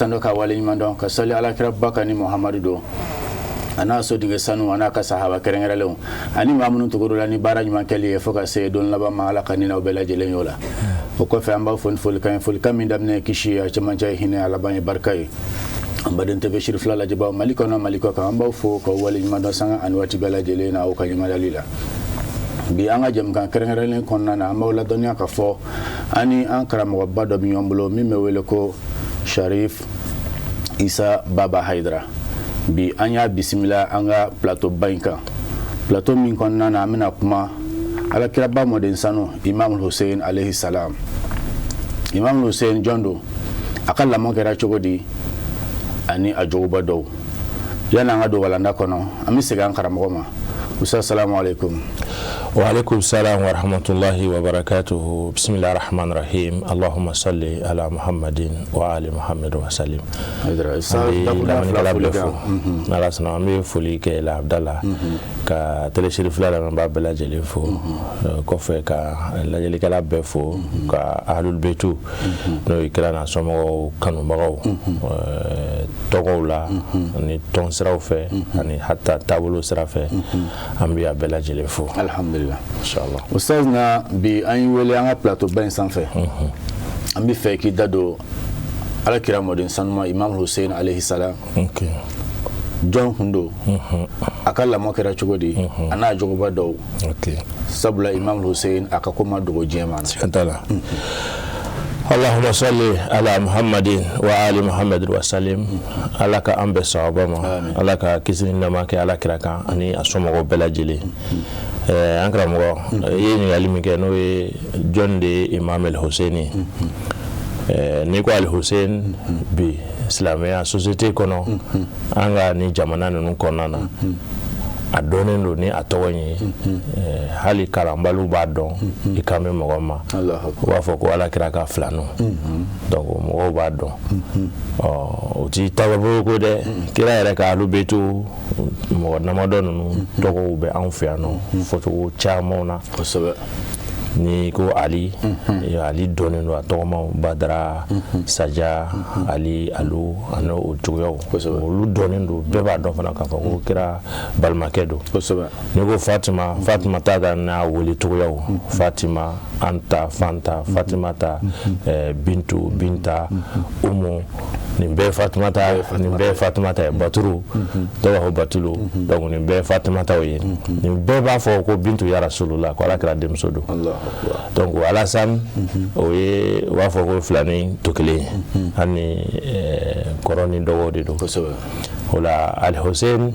Tando ka waleɲuman dɔn ka sali alakiraba kan ni Muhamadu don a n'a sodenkɛ sanu a n'a ka sahaba kɛrɛnkɛrɛnlenw ani maa minnu tugur'u la ni baara ɲuman kɛli ye fo ka se don laban ma. Ala ka ne n'aw bɛɛ lajɛlen y'o la. O kɔfɛ, an b'aw fo ni folikan ye, folikan min daminɛ ye kisi ye, a cɛmancɛ ye hinɛ, a laban ye barika ye. An baden TV Sirifila lajɛbaw, Mali kɔnɔ, Mali kɔ kan, an b'aw fo k'aw waleɲuman dɔn sanga ani waati bɛɛ lajɛlen na aw ka ɲɛmadali la. Bi, an ka jɛmukan kɛrɛnkɛrɛnlen kɔnɔna na, an b'aw ladɔnniya ka fɔ an ni an karamɔgɔba dɔ bɛ ɲɔgɔn bolo min bɛ wele ko Sharif Isa Baba Hayidara. Bi, an y'a bisimila an ka plateau ba in kan, plateau min kɔnɔna na an bɛna kuma alakiraba mɔden sanu Imam Hussein alayhi salam. Imam Hussein jɔn don? A ka lamɔ kɛra cogo di? Ani a jogoba dɔw. Yanni an ka don walanda kɔnɔ, an bɛ segin an karamɔgɔ ma. Ustaz, salamu alaikum. وعليكم السلام ورحمة الله وبركاته. بسم الله الرحمن الرحيم. اللهم صل على محمد وآل محمد وسلم. Hayidara, Ustaz, dakuruɲɛ fila foli kan. N'Ala sɔnna, an bɛ foli kɛ la Abdala ka Télé Sirifila lamɛnbaa bɛɛ lajɛlen fo, kɔfɛ ka lajɛlikɛla bɛɛ fo, ka ahlul betu, n'o ye kira n'a somɔgɔw kanubagaw, tɔgɔw la ani tɔn siraw fɛ ani hata taabolo sira fɛ, an bɛ a bɛɛ lajɛlen fo. Alhamdulillah. Inshallah. Ustaz, na bi an y'i wele an ka plateau ba in sanfɛ, an bɛ fɛ k'i da don alakira mɔden sanuma Imam Hussein alayhi salam. Jɔn kun don? A ka lamɔ kɛra cogo di? A n'a jogoba dɔw. Sabula Imam Hussein, a ka ko ma dogo diɲɛ ma na. Siga t'a la. اللهم صل على محمد وآل محمد وسلم. Ala ka an bɛɛ sawaba ma. Ala ka kisi ni nɛɛma kɛ ala kira kan ani a somɔgɔw bɛɛ lajɛlen. An karamɔgɔ, i ye ɲininkali min kɛ, n'o ye jɔn de ye Imam El Hussein ye. N'i ko Al Hussein, bi silamɛya société kɔnɔ, an ka ni jamana ninnu kɔnɔna na, a dɔnnen don ni a tɔgɔ in ye. Hali kalanbaliw b'a dɔn. I kan bɛ mɔgɔ ma, u b'a fɔ ko ala kira ka filanu. Donc mɔgɔw b'a dɔn. Ɔ, o ti taabolo ko dɛ. Kira yɛrɛ ka alu betu mɔgɔ damadɔ ninnu tɔgɔw bɛ anw fɛ yan nɔ fɔcogo camanw na. Ni ko Ali, Ali dɔnnen don, a tɔgɔmaw Badara, Saja, Ali, Alu, ani o cogoyaw, olu dɔnnen don. Bɛɛ b'a dɔn fana k'a fɔ ko kira balimakɛ don. N'i ko Fatima, Fatima ta ka n'a wele cogoyaw, Fatima, Anta, Fanta, Fatimata, Bintu, Binta, Umu, nin bɛɛ ye Fatimata, nin bɛɛ ye Fatimata ye. Baturu, dɔw b'a fɔ Batulu. Donc nin bɛɛ ye Fatimataw ye. Nin bɛɛ b'a fɔ ko Bintu ya Rasulullah, ko ala kira denmuso don. Donc Alasan, o ye u b'a fɔ ko filani to kelen, hali ni kɔrɔ ni dɔgɔ de don. O la Al Hussein,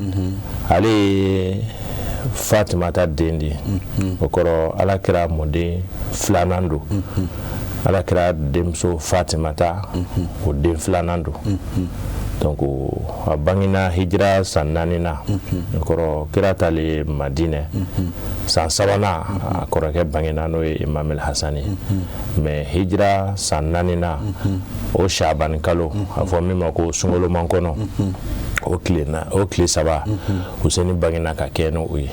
ale ye Fatimata den de ye. O kɔrɔ, ala kira mɔden filanan don. Ala kira denmuso Fatimata, o den filanan don. Donc a bangena hijira san 4 na. O kɔrɔ, kira taalen Madinɛ, san sabanan a kɔrɔkɛ bangena, n'o ye Imam El Hassan ye. Mais hijira san 4 na, o Shabani kalo, a fɔ min ma ko sunkaloman kɔnɔ, o tile na, o tile 3, Hussein bangena ka kɛ n'o ye.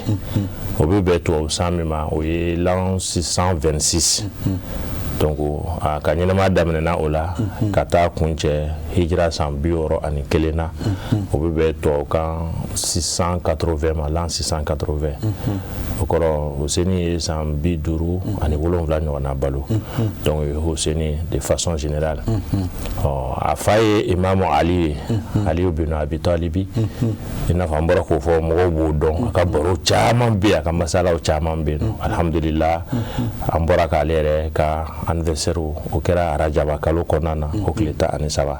O bɛ bɛn tubabu san min ma, o ye l'an 626. Donc a ka ɲɛnamaya daminɛna o la ka taa kuncɛ hijira san 61 na. O bɛ bɛn tubabukan 680 ma, l'an 680. O kɔrɔ, Hussein ye san 57 ɲɔgɔnna balo. Donc Hussein, de façon générale, ɔ, a fa ye Imamu Ali ye, Ali bin Abi Talibi. I n'a fɔ an bɔra k'o fɔ, mɔgɔw b'o dɔn. A ka baro caman bɛ yen, a ka masalaw caman bɛ yen nɔ. Alhamdulillah, an bɔra k'ale yɛrɛ ka anniversaire, o kɛra arajaba kalo kɔnɔna na, o tile 13.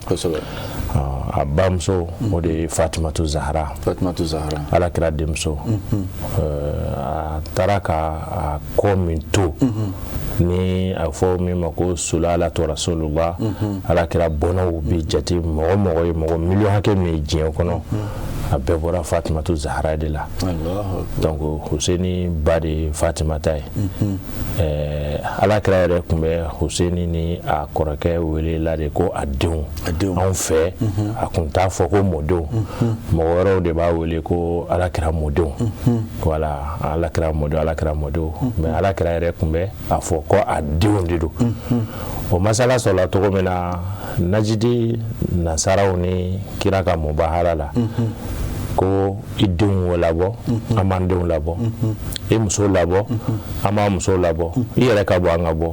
A bamuso, o de ye Fatimatu Zahara. Fatimatu Zahara. Ala kira denmuso. A taara ka a kɔ min to, ni a fɔ min ma ko sulalatu rasulullah, ala kira bɔnnaw bɛ jate mɔgɔ mɔgɔ ye, mɔgɔ miliyɔn hakɛ min ye diɲɛ kɔnɔ, a bɛɛ bɔra Fatimatu Zahara de la. Donc Hussein ba de ye Fatimata ye. Ala kira yɛrɛ tun bɛ Hussein ni a kɔrɔkɛ wele la de ko a denw. Anw fɛ, a tun t'a fɔ ko mɔdenw. Mɔgɔ wɛrɛw de b'a wele ko ala kira mɔdenw, voilà, ala kira mɔdenw, ala kira mɔdenw. Mais ala kira yɛrɛ tun bɛ a fɔ ko a denw de don. O masala sɔrɔla cogo min na, Najidi nasaraw ni kira ka mubahala la, ko i denw labɔ, an b'an denw labɔ, i muso labɔ, an b'an muso labɔ, i yɛrɛ ka bɔ, an ka bɔ.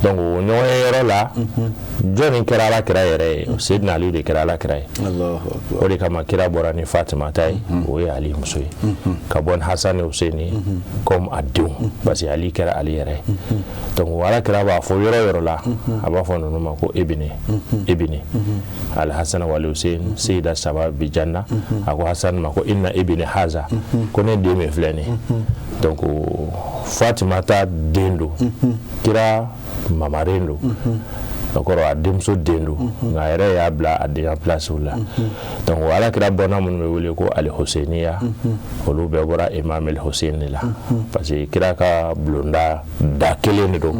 Donc o ɲɔgɔn ye yɔrɔ la, jɔnni kɛra ala kira yɛrɛ ye? Seydina Ali de kɛra ala kira ye. O de kama kira bɔra ni Fatima ta ye, o ye Ali muso ye, ka bɔ ni Hasan ni Hussein comme a denw, parce que Ali kɛra Ali yɛrɛ ye. Donc ala kira b'a fɔ yɔrɔ yɔrɔ la, a b'a fɔ ninnu ma ko ibni, ibni Alhasan wal Hussein seyida shababi janna. A ko Hasan ma ko inna ibni haza, ko ne den min filɛ nin ye. Donc Fatima ta den don, kira mamaren don, o kɔrɔ a denmuso den don, nka a yɛrɛ y'a bila a denya place la. Donc ala kira bɔnna minnu bɛ wele ko Alihuseniya, olu bɛɛ bɔra Imam El Hussein de la, parce que kira ka bulonda da kelen de don,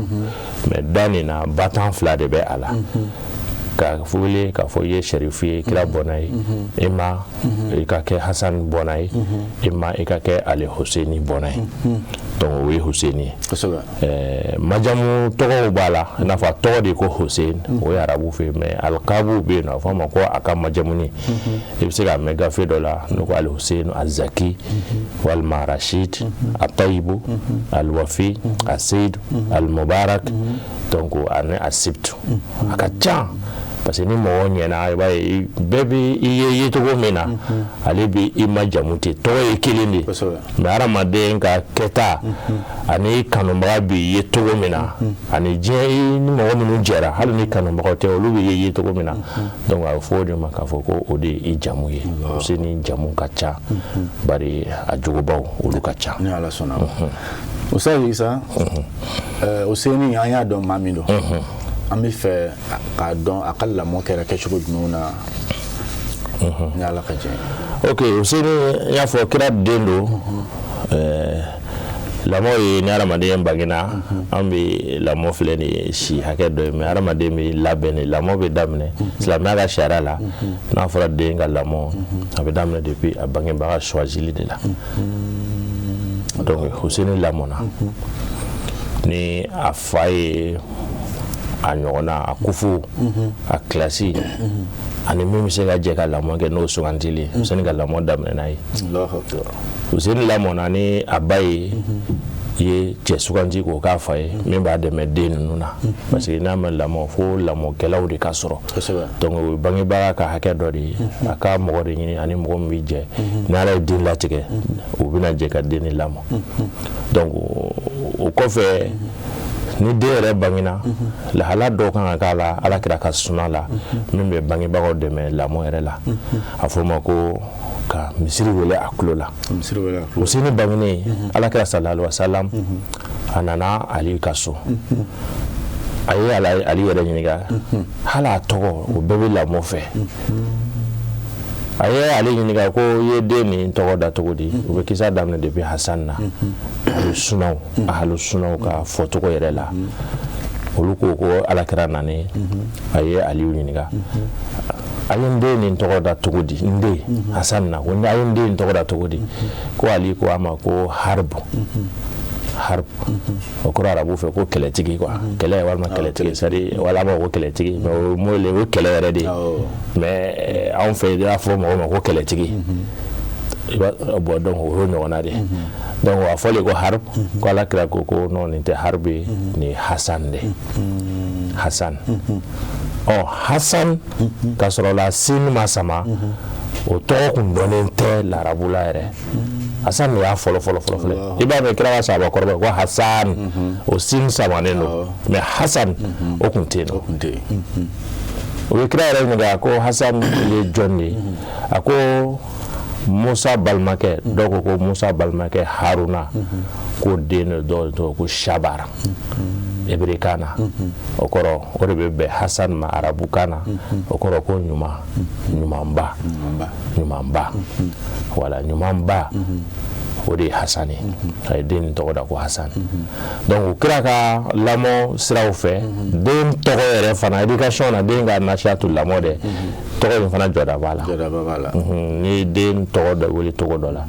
mais da nin na, batan fila de bɛ a la. Ka wele k'a fɔ i ye sɛrifu ye, kira bɔnna ye, e ma i ka kɛ Hasan bɔnna ye, e ma i ka kɛ Ali Hussein bɔnna ye. Donc o ye Hussein ye. Majamu tɔgɔw b'a la, i n'a fɔ a tɔgɔ de ko Hussein, o ye arabu fɛ yen, mais alikabu bɛ yen nɔ, a fɔ a ma ko a ka majamuni. I bɛ se k'a mɛn gafe dɔ la n'o ko Ali Hussein Azaki, walima Rashid Atayibu, Alwafi, Aseid, Almubarak, donc ani Asibtu. A ka ca, parce que ni mɔgɔ ɲɛna, i b'a ye bɛɛ bɛ i ye yecogo min na, ale bɛ i ma jamu ten, tɔgɔ ye kelen de ye, mais hadamaden ka kɛta ani kanubaga b'i ye cogo min na, ani diɲɛ ni mɔgɔ minnu jɛra, hali ni kanubagaw tɛ, olu bɛ ye cogo min na. Donc a bɛ fɔ o de ma k'a fɔ ko o de ye i jamu ye. Useni jamu ka ca, bari a jogobaw olu ka ca. Ni Ala sɔnna. Ustaz Isa, Useni, an y'a dɔn maa min don, an bɛ fɛ k'a dɔn a ka lamɔ kɛra kɛcogo jumɛnw na, ni Ala ka jɛ. Ok, Useni, n y'a fɔ kira den don. Lamɔ ye, ni hadamaden bangena, an bɛ lamɔ filɛ nin ye si hakɛ dɔ ye, mais hadamaden bɛ labɛn de, lamɔ bɛ daminɛ silamɛya ka sariya la. N'a fɔra den ka lamɔ, a bɛ daminɛ depuis a bangebaga choisili de la. Donc Huseni lamɔna ni a fa ye, a ɲɔgɔnna, a kufu, a kilasi ani min bɛ se ka jɛ ka lamɔ kɛ, n'o sugandili. Huseni ka lamɔ daminɛ ye, Huseni lamɔna ni a ba ye, ye cɛ suganti k'o k'a fa ye, min b'a dɛmɛ den ninnu na, parce que n'a ma lamɔ, fo lamɔkɛlaw de ka sɔrɔ. Donc o ye bangebaga ka hakɛ dɔ de ye, a ka mɔgɔ de ɲini ani mɔgɔ min bɛ jɛ, ni Ala ye den latigɛ, u bɛna jɛ ka den ni lamɔ. Donc o kɔfɛ, ni den yɛrɛ bangena, lahala dɔw kan ka k'a la Ala kira ka suna la, min bɛ bangebagaw dɛmɛ lamɔ yɛrɛ la. A fɔ o ma ko ka misiri wele a tulo la. Huseni bangenen, Ala kira sallallahu alaihi wasallam a nana Ali ka so, a ye Ali yɛrɛ ɲininka, hali a tɔgɔ, o bɛɛ bɛ lamɔ fɛ. A ye ale ɲininka ko i ye den nin tɔgɔ da cogo di? U bɛ kisa daminɛ depuis Hasan na. Ahlu sunaw, ahlu sunaw ka fɔcogo yɛrɛ la, olu ko ko Ala kira nanen, a ye Aliyu ɲininka: a ye n den nin tɔgɔ da cogo di? N den Hasan na, ko a ye n den tɔgɔ da cogo di? Ko Ali ko a ma ko Haribu. Harb, o kɔrɔ arabu fɛ ko kɛlɛtigi quoi, kɛlɛ walima kɛlɛtigi, c'est à dire wala b'a fɔ ko kɛlɛtigi, mais o mot le, o kɛlɛ yɛrɛ de ye, mais anw fɛ i b'a fɔ mɔgɔ ma ko kɛlɛtigi, i b'a bon. Donc o y'o ɲɔgɔnna de ye. Donc a fɔlen ko Harb, ko Ala kira ko ko non, nin tɛ Harb ye, nin ye Hasan de, Hasan. Ɔ Hasan, ka sɔrɔ la sin ma sama, o tɔgɔ kun dɔnnen tɛ larabu la yɛrɛ. Hasan de y'a fɔlɔ fɔlɔ fɔlɔ fɔlɔ. I b'a mɛn kira ka sahaba kɔrɔba ko Hasan, o sin samanen don, mais Hasan o kun tɛ yen nɔ. O ye kira yɛrɛ ɲininka ko Hasan ye jɔn de ye? A ko Musa balimakɛ. Dɔw ko ko Musa balimakɛ Haruna ko den de, dɔw tɔgɔ ko Shabara ebrekan na, o kɔrɔ o de bɛ bɛn Hasan ma arabukan na, o kɔrɔ ko ɲuman, ɲumanba, ɲumanba, wala ɲumanba, o de ye Hasan ye. A ye den nin tɔgɔ da ko Hasan. Donc kira ka lamɔ siraw fɛ, den tɔgɔ yɛrɛ fana, éducation na, den ka nasiya to lamɔ dɛ. Tɔgɔ in fana jɔda b'a la. Ni den tɔgɔ dɔ wele tɔgɔ dɔ la,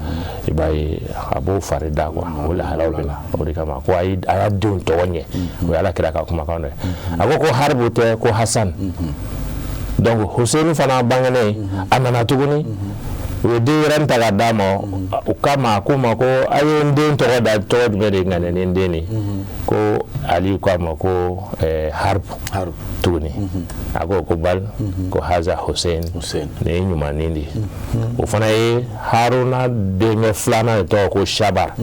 i b'a ye a b'o fari da quoi, o lahalaw bɛ na. O de kama ko a y'a denw tɔgɔ ɲɛ, o ye Ala kira ka kumakan dɔ ye. A ko ko Haribu tɛ, ko Hasan. Donc Hussein fana bangenen, a nana tuguni, u ye den wɛrɛ ta ka d'a ma. O kama a ko ma ko a ye n den tɔgɔ da tɔgɔ jumɛn de ŋaniya ni n den ye? Ko Ali ko a ma ko Harbu tuguni. A ko ko bal ko haza Hussein, nin ye ɲumannin de ye. O fana ye Haruna denkɛ filanan de tɔgɔ ko Shabar.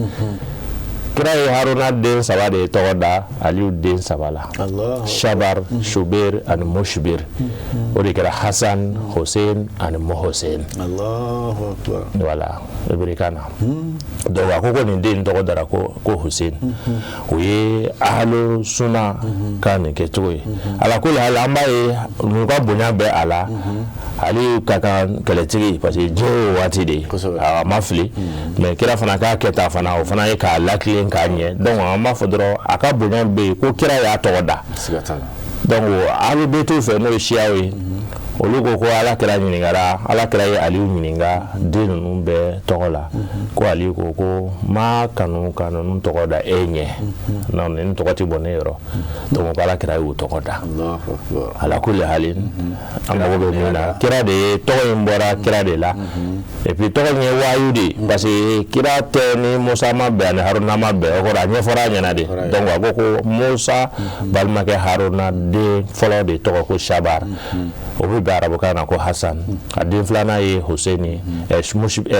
Kira ye Haruna den saba de tɔgɔ da Aliyu den saba la, Shabar, Shubir ani Mushbir. O de kɛra Hasan, Hussein ani Mohsen. Voilà, ebirikan na. Donc a ko ko nin den tɔgɔ dara ko ko Hussein. O ye ahlu suna ka nin kɛcogo ye. Ala kulli hal, an b'a ye ninnu ka bonya bɛ a la. Ali ka kan kɛlɛtigi, parce que diɲɛ y'o waati de ye, a ma fili. Mais kira fana k'a kɛ tan fana, o fana ye k'a latilen k'a ɲɛ. Donc an b'a fɔ dɔrɔn a ka bonya bɛ yen ko kira y'a tɔgɔ da. Donc ahlu betiw fɛ, n'o ye siyaw ye, olu ko ko Ala kira ɲininkara, Ala kira ye Aliyu ɲininka den ninnu bɛɛ tɔgɔ la. Ko Aliyu ko ko ma kanu ka ninnu tɔgɔ da e ɲɛ, non, nin tɔgɔ tɛ bɔ ne yɔrɔ. Donc ko Ala kira y'u tɔgɔ da. Ala kulli halin, an mago bɛ min na, kira de ye tɔgɔ in bɔra kira de la. Et puis tɔgɔ in ye wayu de ye, parce que kira tɛ ni Musa ma bɛn ani Haruna ma bɛn, o kɔrɔ a ɲɛfɔra a ɲɛna de. Donc a ko ko Musa balimakɛ Haruna den fɔlɔ de tɔgɔ ko Shabar, o bɛ bɛn arabukan na ko Hasan. A den filanan ye Hussein ye,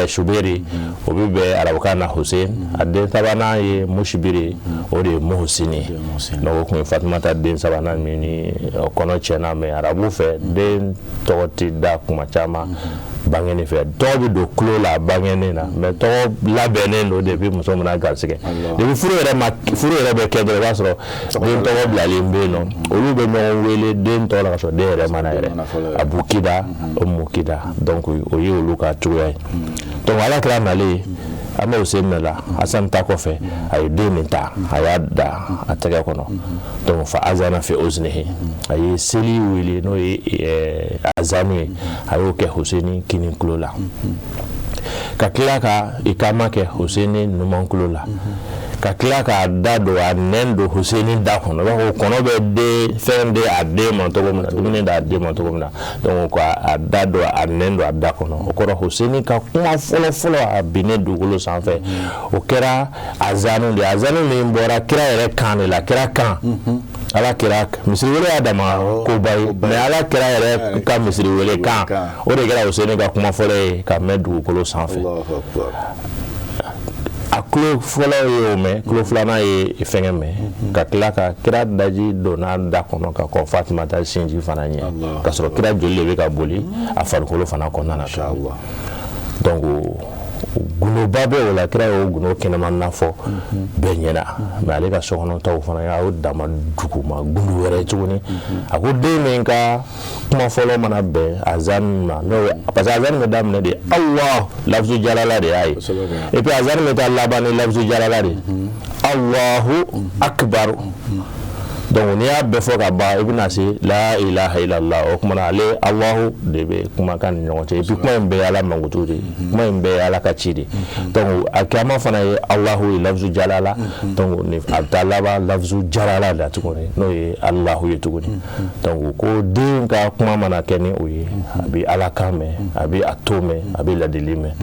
Shuberi, o bɛ bɛn arabukan na Hussein. A den sabanan ye Mushibiri, o de ye Muhsin ye. Donc o tun ye Fatumata den sabanan min ni kɔnɔ tiɲɛna. Mais arabu fɛ, den tɔgɔ tɛ da kuma caman bangeni fɛ. Tɔgɔ bɛ don tulo la bangeni na, mais tɔgɔ labɛnnen don depuis muso mana garisɛgɛ, depuis furu yɛrɛ ma, furu yɛrɛ bɛ kɛ dɔrɔn, i b'a sɔrɔ den tɔgɔ bilalen bɛ yen nɔ. Olu bɛ ɲɔgɔn wele den tɔgɔ la ka sɔrɔ den yɛrɛ ma na yɛrɛ, Abu Kida, Umu Kida. Donc o ye olu ka cogoya ye. Donc Ala kira nalen, an bɛ Hussein minɛ la, Hasan ta kɔfɛ, a ye den nin ta, a y'a da a tɛgɛ kɔnɔ. Donc fa azana fi uznihi, a ye seli wele, n'o ye azanu ye, a y'o kɛ Hussein kinin tulo la, ka tila ka ikama kɛ Hussein numan tulo la, ka tila k'a da don, a nɛn don Hussein da kɔnɔ. I b'a fɔ kɔnɔ bɛ den fɛn di a den ma cogo min na, dumuni d'a den ma cogo min na. Donc a da don, a nɛn don a da kɔnɔ. O kɔrɔ, Hussein ka kuma fɔlɔ fɔlɔ a binnen dugukolo sanfɛ, o kɛra azanu de ye. Azanu min bɔra kira yɛrɛ kan de la, kira kan. Ala kira misiri wele y'a dama koba ye, mais Ala kira yɛrɛ ka misiri wele kan, o de kɛra Hussein ka kuma fɔlɔ ye ka mɛn dugukolo sanfɛ. A tulo fɔlɔ ye o mɛn, tulo filanan ye fɛngɛ mɛn, ka tila ka kira daji donna da kɔnɔ ka kɔn Fatumata sinji fana ɲɛ, ka sɔrɔ kira joli de bɛ ka boli a farikolo fana kɔnɔna na. Donc gundoba bɛ o la, kira y'o gundo kɛnɛma na fɔ bɛɛ ɲɛna. Mais ale ka sokɔnɔtaw fana y'o dama duguma gundo wɛrɛ tuguni. A ko den min ka kuma fɔlɔ mana bɛn azan ma, n'o ye, parce que azan bɛ daminɛ de Allah lafzu jalala de y'a ye, et puis azan bɛ taa laban ni lafzu jalala de, Allahu akbar. Donc n'i y'a bɛɛ fɔ ka ban, i bɛna se la ilaha illallah. O kuma na, ale Allahu de bɛ kumakan ni ɲɔgɔn cɛ. Et puis kuma in bɛɛ ye Ala mankutu de ye, kuma in bɛɛ ye Ala ka ci de. Donc a kiyama fana ye Allahu ye lafzu jalala. Donc a bɛ taa laban lafzu jalala la tuguni, n'o ye Allahu ye tuguni. Donc ko den ka kuma mana kɛ ni o ye, a bɛ Ala kan mɛn, a bɛ a to mɛn, a bɛ ladili mɛn.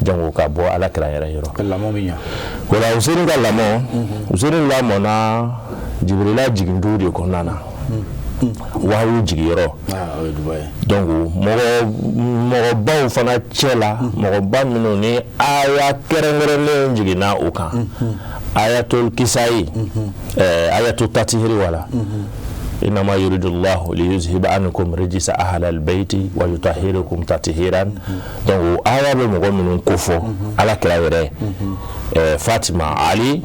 Donc ka bɔ Ala kira yɛrɛ yɔrɔ. Lamɔ bɛ ɲa. O la, Hussein ka lamɔ, Hussein lamɔna Jibirila jigin dugu de kɔnɔna na, wahayu jigiyɔrɔ. Donc mɔgɔbaw fana cɛ la, mɔgɔba minnu ni aya kɛrɛnkɛrɛnnen jiginna o kan, ayatul kisayi, ayatul tatihiri, wala innama yuridullahu liyuzhiba ankum rijsa ahlal bayti wa yutahhirukum tathiran. Donc o aya bɛ mɔgɔ minnu kofɔ, Ala kira yɛrɛ, Fatima, Ali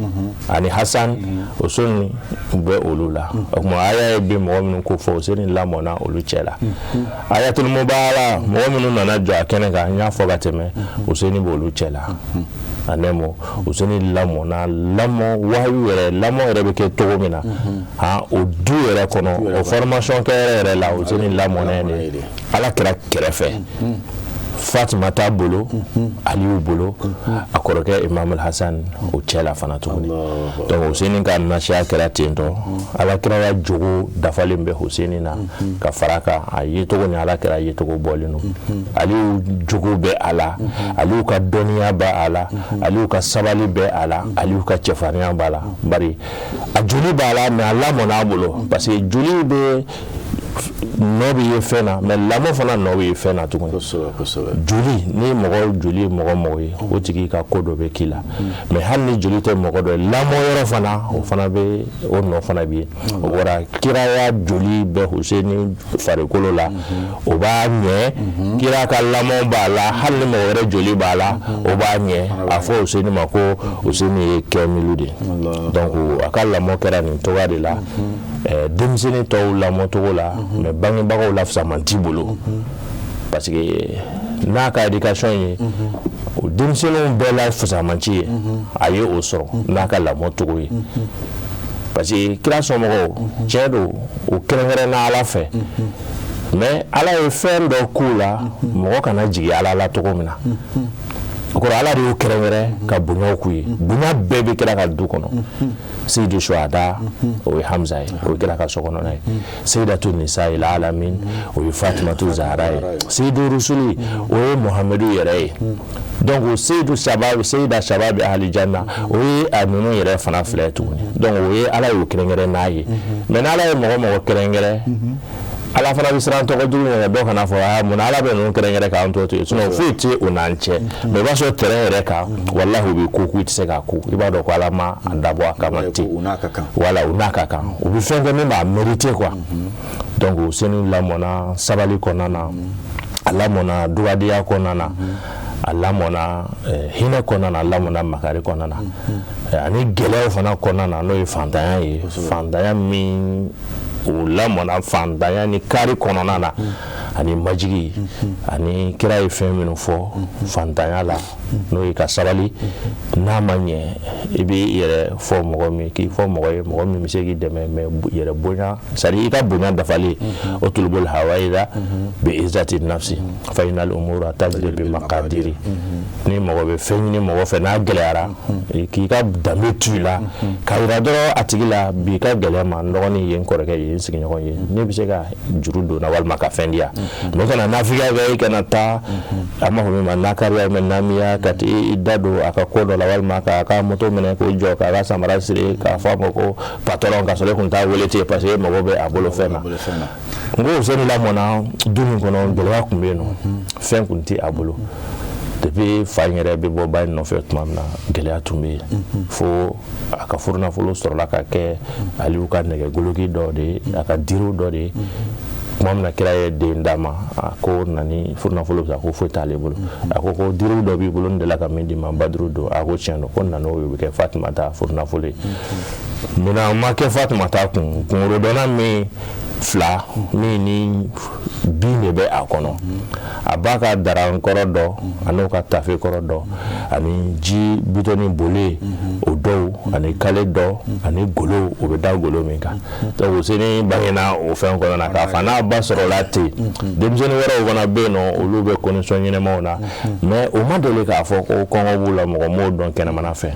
ani Hassan, Hussein bɛ olu la. O tuma aya ye bɛ mɔgɔ minnu kofɔ, Hussein lamɔna olu cɛ la. Ayatul mubahala, mɔgɔ minnu nana jɔ a kɛnɛ kan, n y'a fɔ ka tɛmɛ, Hussein b'olu cɛ la. A nɛmo Hussein lamɔna lamɔ wahayu yɛrɛ, lamɔ yɛrɛ bɛ kɛ cogo min na, han, o du yɛrɛ kɔnɔ. kɔnɔ, o formation kɛyɔrɔ yɛrɛ la, Huseni lamɔna yen de, Ala kira kɛrɛfɛ, Fatumata bolo, Aliyu bolo, a kɔrɔkɛ Imam Hasan o cɛ la fana tuguni. Donc Huseni ka nasiya kɛra ten tɔ. Ala kira ya jogo dafalen bɛ Huseni na ka fara kan, a yecogo ni Ala kira yecogo bɔlen don. Aliyu jogo bɛ a la, Aliyu ka dɔnniya bɛ a la, Aliyu ka sabali bɛ a la, Aliyu ka cɛfarinya b'a la. Bari a joli b'a la, mais a lamɔna a bolo, parce que joli bɛ nɔ bɛ ye fɛn na, mais lamɔ fana nɔ bɛ ye fɛn na tuguni. Joli, ni mɔgɔ joli ye mɔgɔ mɔgɔ ye, o tigi ka ko dɔ bɛ k'i la. Mais hali ni joli tɛ mɔgɔ dɔ ye, lamɔ yɔrɔ fana, o fana bɛ, o nɔ fana bɛ yen. O bɔra kiraya joli bɛ Huseni farikolo la, o b'a ɲɛ. Kira ka lamɔ b'a la, hali ni mɔgɔ wɛrɛ joli b'a la, o b'a ɲɛ. A fɔ Huseni ma ko Huseni ye kɛmilu de ye. Donc a ka lamɔ kɛra nin cogoya de la, denmisɛnnin tɔw lamɔcogo la, mais bangebagaw la fisaman t'i bolo, parce que n'a ka éducation ye, o denmisɛnninw bɛɛ la fisamanci ye, a ye o sɔrɔ n'a ka lamɔ cogo ye. Parce que kira somɔgɔw, tiɲɛ don, o kɛrɛnkɛrɛnna Ala fɛ, mais Ala ye fɛn dɔ k'u la, mɔgɔ kana jigin Ala la cogo min na. O kɔrɔ, Ala de y'o kɛrɛnkɛrɛn ka bonyaw k'u ye. Bonya bɛɛ bɛ kira ka du kɔnɔ. Seyidu Suhada, o ye Hamza ye, o ye kira ka so kɔnɔna ye. Seyidatu Nisa'il Alamin, o ye Fatimatu Zahara ye. Seyidu Rusuli, o ye Muhamadu yɛrɛ ye. Donc Seyidu Shabab, Seyida Shabab Ahlijanna, o ye a ninnu yɛrɛ fana filɛ tuguni. Donc o ye Ala y'o kɛrɛnkɛrɛn n'a ye. Mais n'Ala ye mɔgɔ mɔgɔ kɛrɛnkɛrɛn, Ala fana bɛ siran tɔgɔ jugu ɲɛ, dɔ kana fɔ aa, mun na Ala bɛ ninnu kɛrɛnkɛrɛn k'an to ten? Sinon foyi tɛ o n'an cɛ. Mais i b'a sɔrɔ terrain yɛrɛ kan, walahi, u bɛ ko k'u tɛ se k'a ko, i b'a dɔn ko Ala ma a dabɔ a kama ten. U n'a ka kan. Voilà, u n'a ka kan, u bɛ fɛn kɛ min b'a mériter quoi. Donc Huseni lamɔna sabali kɔnɔna na, a lamɔna dugadenya kɔnɔna na, a lamɔna hinɛ kɔnɔna na, a lamɔna makari kɔnɔna na, ani gɛlɛyaw fana kɔnɔna na, n'o ye fantanya ye. Fantanya min, o lamɔna fantanya ni kari kɔnɔna na, ani majigi, ani kira ye fɛn minnu fɔ fantanya la, n'o ye ka sabali, n'a ma ɲɛ i b'i yɛrɛ fɔ mɔgɔ min, k'i fɔ mɔgɔ ye, mɔgɔ min bɛ se k'i dɛmɛ. Mais yɛrɛ bonya, c'est à dire i ka bonya dafalen, utlubul hawaija bi izzati nafsi fa innal umura tajri bi maqadiri. Ni mɔgɔ bɛ fɛn ɲini mɔgɔ fɛ, n'a gɛlɛyara, k'i ka danbe to i la, ka yira dɔrɔn a tigi la bi ka gɛlɛya ma, n dɔgɔnin ye, n kɔrɔkɛ ye, n sigiɲɔgɔn ye, ne bɛ se ka juru don na walima ka fɛn di yan. Mais kana nafigiya kɛ, i kana taa, an b'a fɔ min ma nakariya, mais namiya, ka i da don a ka ko dɔ la, walima k'a ka moto minɛ k'o jɔ, k'a ka samara siri, k'a fɔ a ma ko patɔrɔn, k'a sɔrɔ e kun t'a wele ten, parce que e mago bɛ a bolo fɛn na. N ko Huseni lamɔna du min kɔnɔ, gɛlɛya tun bɛ yen nɔ, fɛn tun tɛ a bolo. Depuis fa in yɛrɛ bɛ bɔ ba in nɔfɛ tuma min na, gɛlɛya tun bɛ yen, fo a ka furunafolo sɔrɔla ka kɛ Aliyu ka nɛgɛgoloki dɔ de ye, a ka diriw dɔ de ye. Tuma min na kira ye den d'a ma, a ko na ni furunafolo bɛ, a ko foyi t'ale bolo. A ko ko diriw dɔ b'i bolo, n delila ka min d'i ma, Baduru don. A ko tiɲɛ don. Ko na n'o ye, o bɛ kɛ Fatumata furunafolo ye. Munna ma kɛ Fatumata kun kungorodɔnna min fila min ni bin de bɛ a kɔnɔ, a b'a ka darankɔrɔ dɔ, a n'o ka tafe kɔrɔ dɔ, ani ji bitɔni bole o dɔw, ani kale dɔ, ani golo, o bɛ da golo min kan. Donc Huseni bangena o fɛn kɔnɔ na, k'a fa n'a ba sɔrɔla ten. Denmisɛnnin wɛrɛw fana bɛ yen nɔ, olu bɛ condition ɲɛnamaw na, mais o ma deli k'a fɔ ko kɔngɔ b'u la, mɔgɔ m'o dɔn kɛnɛmana fɛ.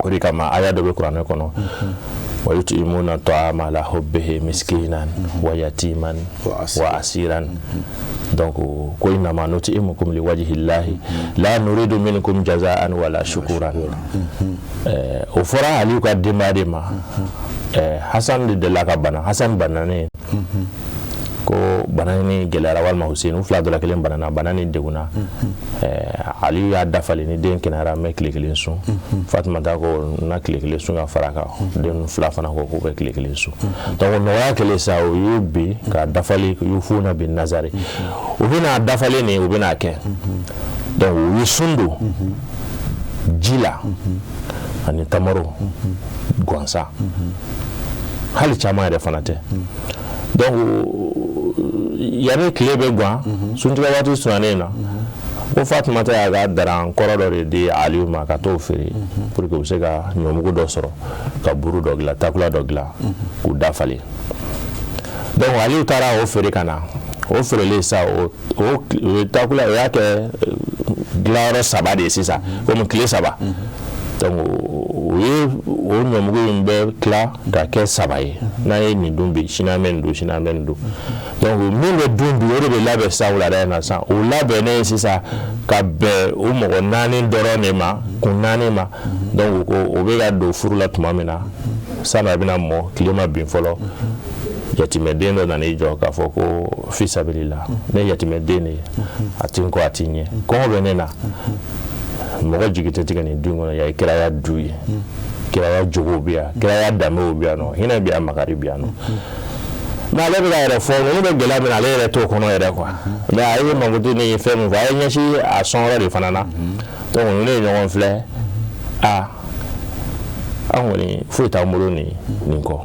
O de kama aya dɔ bɛ kuranɛ kɔnɔ: wa yut'imuna ta'ama ala hubbihi miskinan wa yatiman wa asiran. Donc ko innama nut'imukum liwajhillahi la nuridu minkum jaza'an wala shukuran. O fɔra Aliyu ka denbaya de ma. Hasan de delila ka bana. Hasan bananen ko bana ni gɛlɛyara, walima Hussein, u fila dɔ la kelen banana, bana ni degunna. Aliyu y'a dafalen ni den kɛnɛyara, n bɛ tile kelen sun. Fatumata ko n na tile kelen sun ka fara kan. Den fila fana ko k'u bɛ tile kelen sun. Donc nɔgɔya kɛlen sa, o y'u bin ka dafali, yufuna bin nazari, u bɛna dafalen nin, u bɛna kɛ. Donc u ye sun don ji la ani tamaro gansan, hali caman yɛrɛ fana tɛ. Donc yanni tile bɛ gan, suntigɛ waati surunyalen na, ko Fatumata y'a ka daran kɔrɔ dɔ de di Aliyu ma ka t'o feere pour que u bɛ se ka ɲɔmugu dɔ sɔrɔ ka buru dɔ dilan, takula dɔ dilan k'u dafalen. Donc Aliyu taara o feere ka na, o feerelen sa, o takula, o y'a kɛ dilanyɔrɔ saba de ye sisan, komi tile 3. Donc o ye o ɲɔmugu in bɛ tila ka kɛ saba ye. N'an ye nin dun bi, sini an bɛ nin dun, sini an bɛ nin dun. Donc min bɛ dun bi, o de bɛ labɛn sisan wulada in na sisan. O labɛnnen sisan ka bɛn o mɔgɔ naani dɔrɔn de ma, kun naani ma. Donc o bɛ ka don furu la tuma min na, sani a bɛna mɔ, tile ma bin fɔlɔ, yatimɛden dɔ nana i jɔ k'a fɔ ko fisabilila, ne yatimɛden de ye, a ti n kɔ, a ti n ɲɛ, kɔngɔ bɛ ne na, mɔgɔ jigi tɛ tigɛ nin du in kɔnɔ, yan ye kiraya du ye, kiraya jogow bɛ yan, kiraya danbew bɛ yan nɔ, hinɛ bɛ yan, makari bɛ yan nɔ. Mais ale bɛ ka yɛrɛ fɔ, ninnu bɛ gɛlɛya min na, ale yɛrɛ t'o kɔnɔ yɛrɛ quoi. Mais a ye mankutu ni fɛn min fɔ, a ye ɲɛsin a sɔnyɔrɔ de fana na. Donc ninnu ye ɲɔgɔn filɛ, a an kɔni foyi t'an bolo nin kɔ.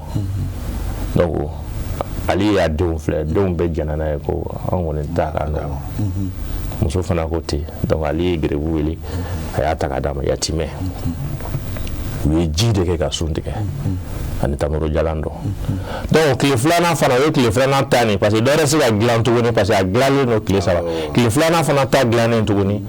Donc Ale y'a denw filɛ, denw bɛɛ jɛnna n'a ye ko an kɔni ta ka nɔgɔn. Muso fana ko ten. Donc Ale ye garibu wele, a y'a ta ka d'a ma, yatimɛ. U ye ji de kɛ ka sun tigɛ ani tamaro jalan dɔ. Donc tile filanan fana, o ye tile filanan ta nin, parce que dɔ wɛrɛ se ka dilan tuguni, parce que a dilanlen don tile 3. Tile filanan fana ta dilannen tuguni,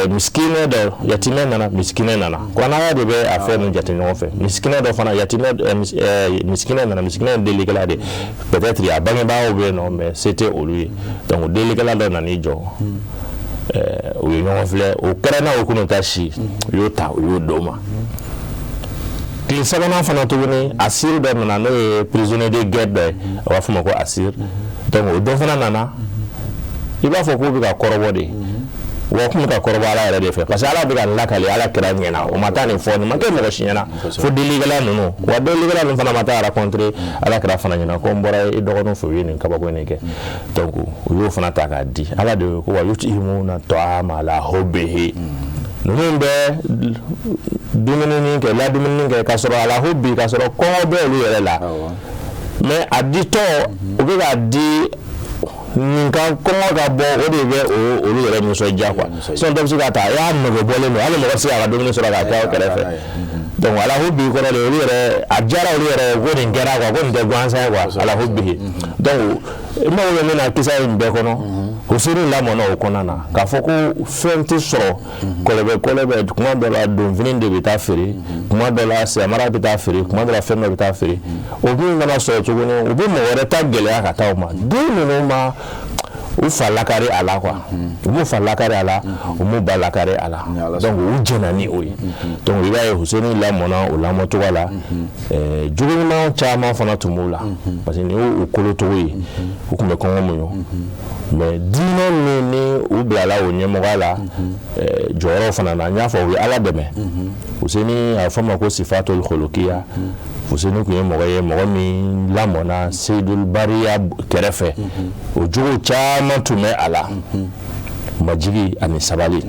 misikinɛ dɔ, yatimɛ nana, misikinɛ nana, kuranɛ de bɛ a fɛn ninnu jate ɲɔgɔn fɛ. Misikinɛ dɔ fana, yatimɛ, misikinɛ nana, misikinɛ ye delikɛla de, peut-être a bangebagaw bɛ yen nɔ, mais se tɛ olu ye. Donc delikɛla dɔ nan'i jɔ, u ye ɲɔgɔn filɛ, o kɛra n'a o kunun ta si, u y'o ta, u y'o d'o ma. Tile sabanan fana tuguni, asir dɔ nana, n'o ye prisonnier de guerre dɔ ye, a b'a fɔ o ma ko asir. Donc o dɔ fana nana, i b'a fɔ k'u bɛ ka kɔrɔbɔ de wa, kun bɛ ka kɔrɔbɔ Ala yɛrɛ de fɛ, parce que Ala bɛ ka lakali Ala kira ɲɛna. O ma taa nin fɔ, nin ma kɛ mɔgɔ si ɲɛna fo delikɛla ninnu. Wa delikɛla ninnu fana ma taa rencontrer Ala kira fana ɲɛna ko n bɔra i dɔgɔninw fɛ, u ye nin kabako in kɛ. Donc u y'o fana ta k'a di. Ala de ko wa yut'imuna ta'ama ala hubbihi, ninnu bɛ dumuni kɛ, ladumuni kɛ k'a sɔrɔ ala hubbi, k'a sɔrɔ kɔngɔ bɛ olu yɛrɛ la. Mais a ditɔ, u bɛ k'a di nin ka kɔngɔ ka bɔ, o de bɛ olu yɛrɛ nisɔndiya quoi. Sinon dɔ bɛ se ka ta, a y'a nege bɔlen don, hali mɔgɔ tɛ se k'a ka dumuni sɔrɔ k'a kɛ aw kɛrɛfɛ. Donc ala hubbi kɔrɔ de, olu yɛrɛ a diyara olu yɛrɛ ko nin kɛra quoi, ko nin tɛ gansan ye quoi, ala hubbihi. Donc i mago bɛ min na kisa in bɛɛ kɔnɔ, Huseni lamɔna o kɔnɔna na k'a fɔ ko fɛn tɛ sɔrɔ, kɔlɔbɛ kɔlɔbɛ, kuma dɔ la donfini de bɛ taa feere, kuma dɔ la samara bɛ taa feere, kuma dɔ la fɛn dɔ bɛ taa feere. O min mana sɔrɔ tuguni, u bɛ mɔgɔ wɛrɛ ta gɛlɛya ka taa o ma. Den ninnu ma u fa lakari a la quoi, u m'u fa lakari a la, u m'u ba lakari a la. Donc u jɛnna ni o ye. Donc i b'a ye Huseni lamɔna o lamɔcogo la, jogo ɲuman caman fana tun b'u la, parce que nin y'u kolocogo ye, u tun bɛ kɔngɔ muɲu. Mais diinɛ min ni u bilala o ɲɛmɔgɔya la, jɔyɔrɔ fana na, n y'a fɔ u ye Ala dɛmɛ. Huseni, a bɛ fɔ ma ko sifatul khulukiya. Huseni tun ye mɔgɔ ye, mɔgɔ min lamɔna Seydul Bariya kɛrɛfɛ, o jogo caman tun bɛ a la, majigi ani sabali.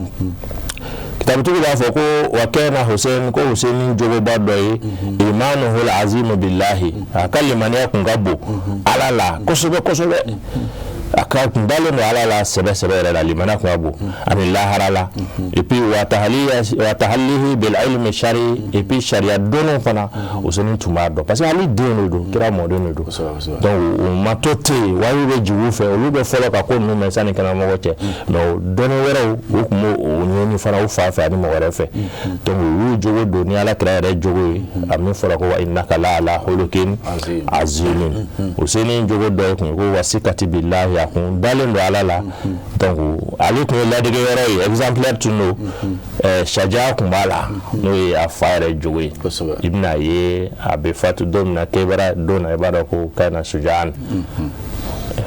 Kitabutigiw b'a fɔ ko wa kana Hussein, ko Hussein jogoba dɔ ye imanuhul azimu billahi, a ka limaniya kun ka bon Ala la kosɛbɛ kosɛbɛ, a ka kun dalen don Ala la sɛbɛ sɛbɛ yɛrɛ la, limaniya kun ka bon ani lahara la. Et puis wa tahallihi bil ilmi shari, et puis sariya dɔnniw fana Hussein tun b'a dɔn, parce que ale den de don, kira mɔden de don. Donc u ma to ten, wayi bɛ jigin u fɛ, olu bɛ fɔlɔ ka ko ninnu mɛn sanni kɛnɛmɔgɔ cɛ. Mais o dɔnni wɛrɛw, u tun b'o ɲini fana u fa fɛ ani mɔgɔ wɛrɛ fɛ. Donc u y'u jogo don ni Ala kira yɛrɛ jogo ye, a min fɔra ko wa innaka la ala khuluqin azimin. Hussein jogo dɔ ye kun ye ko wasikati billahi, a kun dalen don Ala la. Donc ale tun ye ladege yɔrɔ ye, exemplaire tun don. Saja tun b'a la, n'o ye a fa yɛrɛ jogo ye. I bɛna ye a bɛ fatu don min na, kebara don na, i b'a dɔn ko kana sujaan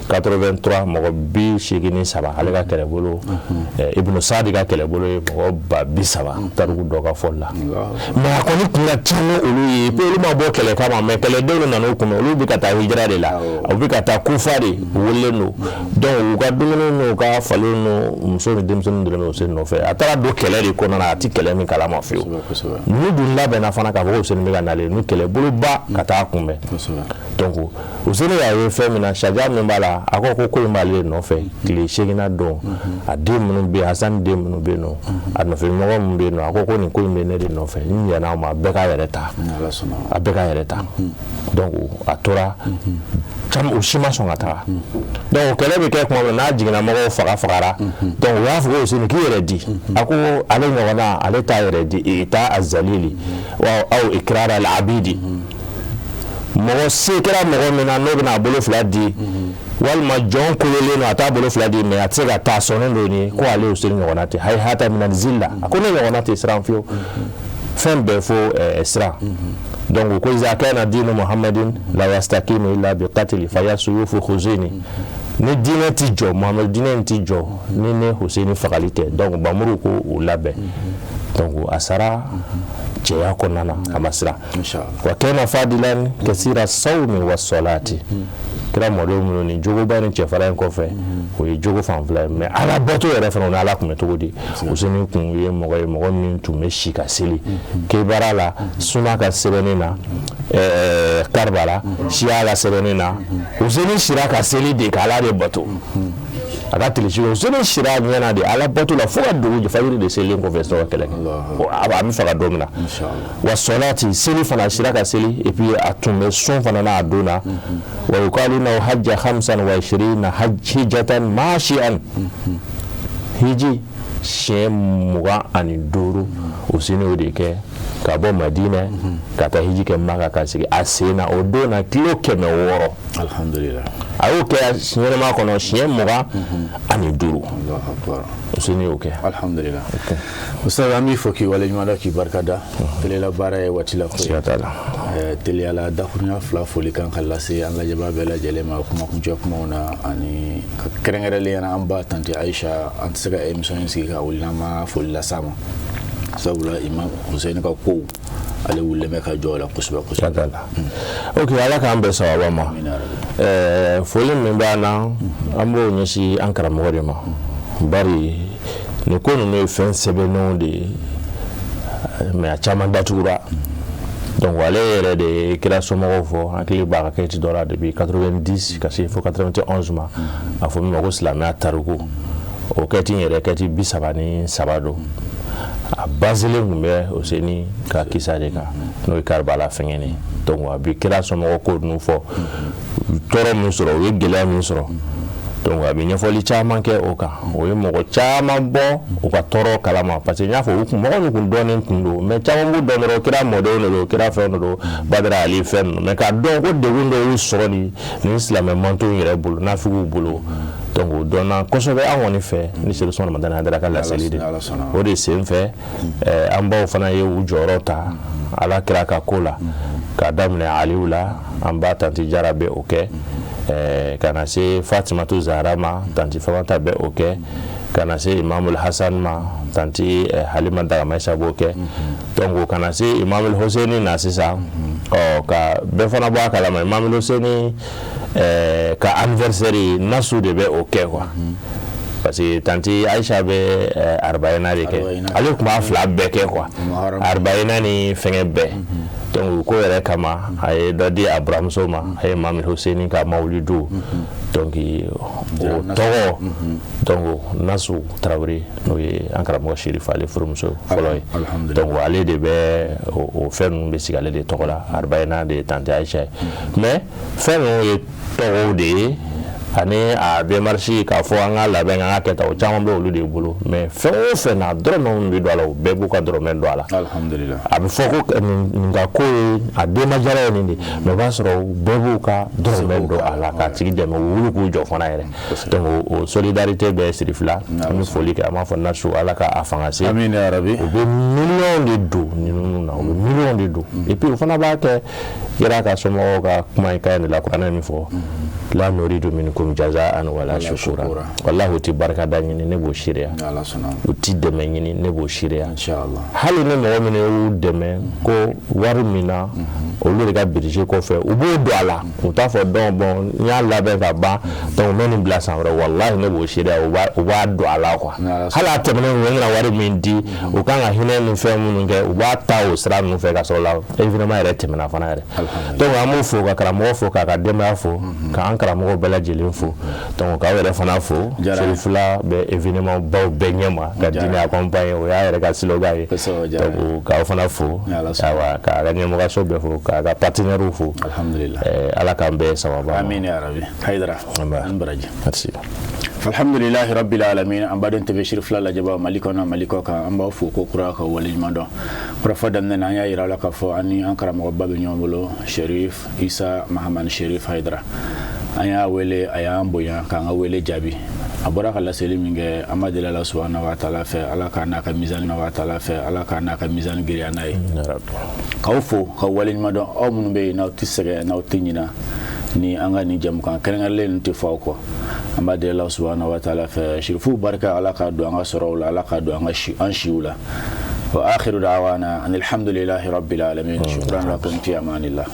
83 mɔgɔ 83, ale ka kɛlɛbolo, Ibn Saadi ka kɛlɛbolo ye mɔgɔ 30,000 tariku dɔ ka fɔli la. Mais a kɔni kun ka ca ni olu ye, olu ma bɔ kɛlɛ kama, mais kɛlɛdenw nana u kunbɛn, olu bɛ ka taa hijira de la, u bɛ ka taa Kufa de, u wililen don. Donc u ka dumuni n'u ka faliw n'u muso ni denmisɛnninw dɔrɔn bɛ Hussein nɔfɛ. A taara don kɛlɛ de kɔnɔna na, a ti kɛlɛ min kalama fiyewu. Ninnu dun labɛnna fana k'a fɔ ko Hussein bɛ ka nalen, ni kɛlɛboloba ka taa kunbɛn. Donc Hussein y'a ye fɛn min na, sariya min b'a la, la, a ko ko in b'ale de nɔfɛ. Tile seeginna don, a den minnu bɛ yen, Hasani den minnu bɛ yen nɔ, a nɔfɛ mɔgɔ minnu bɛ yen nɔ, a ko nin ko in bɛ ne de nɔfɛ, n jɛnna aw ma, a bɛɛ k'a yɛrɛ ta, a bɛɛ k'a yɛrɛ ta. Donc a tora caman, o si ma sɔn ka taga. Donc kɛlɛ bɛ kɛ tuma min n'a jiginna, mɔgɔw faga fagara. Donc u y'a fɔ ko Useni k'i yɛrɛ di, a ko ale ɲɔgɔnna, ale t'a yɛrɛ di ita azalili wa aw ikrara al abidi. Mɔgɔ se kɛra mɔgɔ min na, n'o bɛna a bolo fila di, walima jɔn kololen don, a t'a bolo fila di, mais a tɛ se ka taa, sɔnnen don nin ko ale Useni ɲɔgɔnna tɛ. Hayihata minal zilla, a ko ne ɲɔgɔnna tɛ siran fiyewu, fɛn bɛɛ fo siran. Donc ko iza kana dinu Muhammadin la yastakimu illa bi qatli fa ya suyufu khuzini, ni diinɛ ti jɔ, Muhamadu diinɛ ti jɔ ni ne Huseni fagali tɛ. Donc bamuru ko o labɛn. Donc a sara cɛya kɔnɔna na, a ma siran. Wa kana fadilan kasira sawmi wa salati. Kira mɔdenw minnu ni jogoba ni cɛfara in kɔfɛ, o ye jogo fan fila ye, mais ala bato yɛrɛ fana, o ni ala tun bɛ cogo di? Useni tun ye mɔgɔ ye, mɔgɔ min tun bɛ si ka seli kebara la, suna ka sɛbɛnni na, Karibala siya la sɛbɛnni na. Useni sira ka seli de ka ala de bato, a ka tile seegin Useni sira ɲɛna de ala bato la fo ka dugu jɛ, fajiri de selilen kɔfɛ sɔrɔ kɛlɛ kɛ, a bɛ faga don min na. Wa sɔlati, seli fana, sira ka seli, et puis a tun bɛ sun fana n'a don na. Wa yuqalu innahu hajja 25 hijjatan mashi'an, hiji siɲɛ 25 Useni y'o de kɛ ka bɔ Madinɛ ka taa hiji kɛ Maka, ka sigi a sen na o don na kilo 600. Alhamdulillah. A y'o kɛ ɲɛnɛma kɔnɔ siɲɛ 25, Useni y'o kɛ. Alhamdulillah. Ustaz, an b'i fo k'i waleɲuman dɔn, k'i barika da teliyala baara ye waati la ko. Siga t'a la. Teliyala dakurunya fila foli kan ka lase an lajɛbaa bɛɛ lajɛlen ma, kuma kuncɛ kumaw na, ani ka kɛrɛnkɛrɛnlenya na an ba tanti Ayisa. An tɛ se ka émission in sigi ka wuli n'an ma foli las'a ma, sabula Imam Hussein ka kow, ale wulilen bɛ ka jɔ o la kosɛbɛ kosɛbɛ. Ok, ala k'an bɛn sababa ma. Foli min b'an na, an b'o ɲɛsin an karamɔgɔ de ma, bari nin ko ninnu ye fɛn sɛbɛnnenw de ye, mais a caman datugura. Donc ale yɛrɛ de ye kira somɔgɔw fɔ, hakili b'a ka kɛti dɔ la depuis 90 ka se fo 91 ma, a fɔ min ma ko silamɛya tariku. O kɛti yɛrɛ, kɛti 33 don, a baselen tun bɛ Useni ka kisa de kan, n'o ye Karibala fɛngɛ. Donc a bɛ kira somɔgɔw ko ninnu fɔ, tɔɔrɔ min sɔrɔ, u ye gɛlɛya min sɔrɔ. Donc a bɛ ɲɛfɔli caman kɛ o kan, o ye mɔgɔ caman bɔ u ka tɔɔrɔ kalama, parce que n y'a fɔ, u kun mɔgɔ min kun dɔnnen tun don, mais caman b'u dɔn dɔrɔn kira mɔdenw de don, kira fɛn de don, Badara Ali fɛn ninnu, mais k'a dɔn ko degun dɔw y'u sɔrɔ nin silamɛ mantonw yɛrɛ bolo, nafigiw bolo. Donc o dɔnna kosɛbɛ an kɔni fɛ ni Serifu Usumani Madani Hayidara ka laseli de. O de sen fɛ, an baw fana ye u jɔyɔrɔ ta ala kira ka ko la, k'a daminɛ Aliw la, an ba tanti Jara bɛ o kɛ, ka na se Fatimatu Zahara ma, tanti Famata bɛ o kɛ, ka na se Imamul Hasan ma, tanti Halima Dagamayisa b'o kɛ. Donc ka na se Imamul Husseini na sisan, ɔ ka bɛɛ fana bɔ a kalama, Imamul Husseini ka anniversaire, Nasu de bɛ o kɛ quoi, parce que tanti Aïcha bɛ arbaïna de kɛ, ale tun b'a fila bɛɛ kɛ quoi, arbaïna ni fɛngɛ bɛɛ. Donc ko yɛrɛ kama, a ye dɔ di a buramuso ma, a ye Imamul Husseini ka mawulidu, donc o tɔgɔ, donc Nasu Tarawele, n'o ye an karamɔgɔ Sirifu, ale furumuso fɔlɔ ye. Donc ale de bɛ o fɛn ninnu bɛ sigi ale de tɔgɔ la, arbaïna de ye tanti Aïcha ye. Mais fɛn ninnu ye tɔgɔw de ye, ani a démarche k'a fɔ an ka labɛn, an ka kɛ tan, o caman bɛ olu de bolo. Mais fɛn o fɛn na, dɔrɔmɛ min bɛ don a la, o bɛɛ b'u ka dɔrɔmɛ don a la. Alhamdulillah. A bɛ fɔ ko nin ka ko ye a denmajara ye nin de, mais o b'a sɔrɔ bɛɛ b'u ka dɔrɔmɛ don a la k'a tigi dɛmɛ, u wuli k'u jɔ fana yɛrɛ. Donc o solidarité bɛ Sirifila, an bɛ foli kɛ, an b'a fɔ Nasu, ala ka a fanga se. Amina ya rabi. U bɛ miliyɔn de don ninnu na, u bɛ miliyɔn de don, et puis o fana b'a kɛ kira ka somɔgɔw ka kuma in ka ɲi de la, kuranɛ min fɔ la nuridu minkum jazaan wala shukura, wallahi u ti barikada ɲini, ne b'o seereya, u ti dɛmɛ ɲini, ne b'o seereya. Hali ni mɔgɔ min y'u dɛmɛ ko wari min na, Olu de ka budget kɔfɛ, u b'o don a la. U t'a fɔ donc bon, n y'a labɛn ka ban, donc n bɛ nin bila san wɛrɛ. Walahi, ne b'o seereya, u b'a don a la quoi. Hali a tɛmɛnen, u ye na wari min di, u kan ka hinɛ ni fɛn minnu kɛ, u b'a ta o sira ninnu fɛ ka sɔrɔ la événement yɛrɛ tɛmɛna fana yɛrɛ. Donc an b'u fo, ka karamɔgɔ fo, k'a ka denbaya fo, k'an karamɔgɔ bɛɛ lajɛlen fo, donc k'aw yɛrɛ fana fo. Cherifla bɛ événement baw bɛɛ ɲɛma ka diinɛ accompagner, o y'a yɛrɛ ka slogan ye. Donc k'aw fana fo, ayiwa, k'a ka ɲɛmɔgɔso bɛɛ fo, k'a ka partenaires fo. Alhamdulillah. Ala k'an bɛɛ sababa. Amin ya rabbi. Hayidara, an baraji. Merci. Alhamdulilahi rabbil alamin. An baden TV Cherifla lajɛba, Mali kɔnɔ, Mali kɔ kan, an b'aw fo ko kura ka waleɲuman dɔn. Kɔrɔfɔ daminɛ na, an y'a yira la k'a fɔ an ni an karamɔgɔba bɛ ɲɔgɔn bolo, Sherif Isa Mahamani Sherif Hayidara. An y'a wele, a y'an bonya k'an ka wele jaabi. A bɔra ka laseli min kɛ, an b'a deli Ala subahana wa taala fɛ, Ala k'a n'a ka mizani wa taala fɛ, Ala k'a n'a ka mizani giriya n'a ye. K'aw fo ka waleɲuman dɔn, aw minnu bɛ yen n'aw tɛ sɛgɛn, n'aw tɛ ɲina ni an ka nin jɛmukan kɛrɛnkɛrɛnlen ninnu tɛ fɔ aw kɔ. An b'a deli Ala subahana wa taala fɛ, Sherifuw barika, Ala k'a don an ka sɔrɔw la, Ala k'a don an ka an siw la. Wa akhiru da'wana anil hamdulillahi rabbil alamin. Shukran lakum, fi amanillah.